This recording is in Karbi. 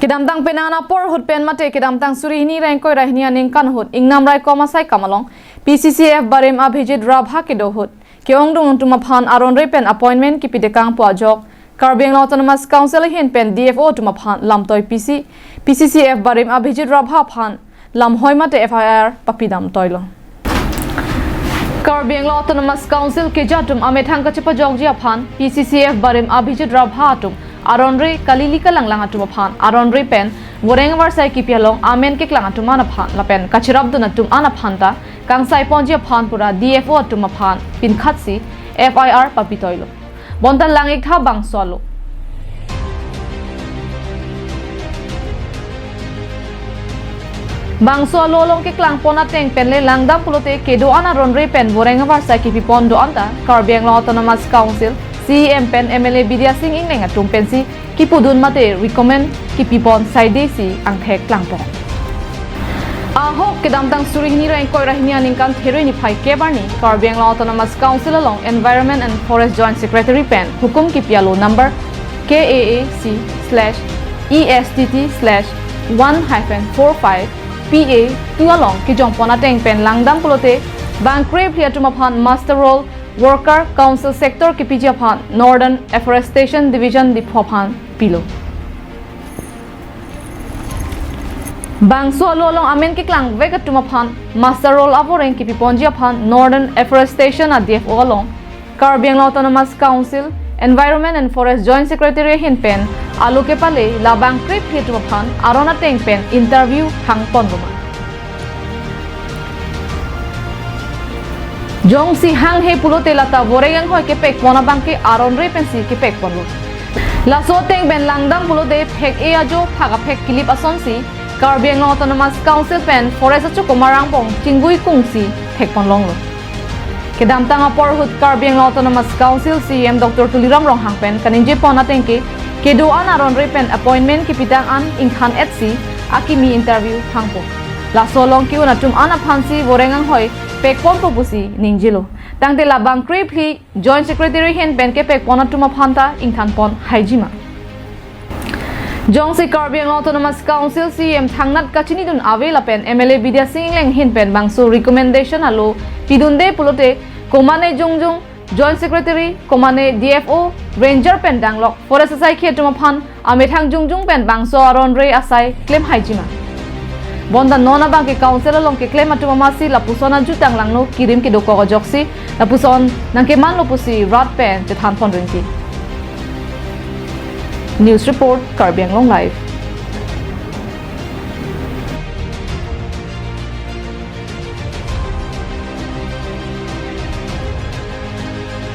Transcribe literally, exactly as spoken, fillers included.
Kedamtang penang apor ahut pen mate kedamtang suri hini ra ingkoi ra hini aningkan ahut ingnam raikom asai kam along P C C F barim Abhijit Rabha kedo ahut ke-ongdung atum aphan aron re pen appointment kipi dekang pu ajok Karbi Anglong Autonomous Council ahin pen D F O atum aphan lamtoi pisi, P C C F barim Abhijit Rabha aphan lamhoi mate F I R papidam toilo. Karbi Anglong Autonomous Council keja atum amethang kachepajokji aphan P C C F barim Abhijit Rabha atum aron re kalili kalanglang atum aphan aron re pen voreng varsai kipi along amen keklang atum an aphan lapen kacherapdun atum an aphan ta kangsai ponji aphan pura D F O atum aphan pinkhatsi F I R papi toilo. Bonta lang-iktha bangso alo. Bangso alo along keklang pon ateng pen le langdam pulote kedo-an aron re pen voreng avarsai kipi pon do-an ta Karbi Anglong Autonomous Council C E M pen M L A Bidya Sing Engleng atum pensi kipudun mate recommend kipi pon saidesi angthek klang pon. Ahok kedamtang suri hini ra ingkoi ra hini aningkan Theroi niphai kep arni Karbi Anglong Autonomous Council along Environment and Forest Joint Secretary pen hukum kipi alo number K A A C slash E S T T slash one hyphen four five P A two along kejong pon ateng pen langdam pulote bang krephli atum aphan muster roll worker Council sector kipiji aphan Northern Afforestation Division Diphu aphan pilo. Bangso alo along amen keklang vek atum aphan muster roll avoreng kipi ponji aphan Northern Afforestation a D F O along Karbi Anglong Autonomous Council Environment and Forest Joint Secretary ahin pen alo kepale labang krephli atum aphan aron ateng pen interview hang pon boma. Jongsi hanghe pulote lata voreng anghoi kepek pon abang ke aron re pensi kepek ponlo. Laso ateng pen langdam pulote phek-e ajo phak aphek kilip asonsi Karbi Anglong Autonomous Council pen Forest achokomar angbong chinggui kungsi phek pon longlo. Kedamtang apor ahut Karbi Anglong Autonomous Council C E M Doctor Tuliram Ronghang pen kaningje pon ateng ke kedo-an aron re pen appointment kipitang an ingthan etsi akimi interview hangpo. Laso along ke-un atum an aphansi voreng anghoi pek ponpo pusi ningjelo. Tangte labang krephli Joint Secretary ahin pen kepek pon atum aphan ta ingthan pon haijima. Jongsi Karbi Anglong Autonomous Council C E M thangnat kachinidun ave lapen M L A Bidya Sing Engleng ahin pen bangso recommendation alo pidunde pulote komane jongjong Joint Secretary, komane D F O, Ranger pen danglok Forest asaikhi atum aphan amethang jongjong pen bangso aron re asai klem haijima. Bonta non abang ke Council along keklem atum amatsi lapuson ajutang langno kirim kedokok ajoksi lapuson nangkemanlo pusi rat pen chethan pon rinti. News report, Karbi Anglong Live.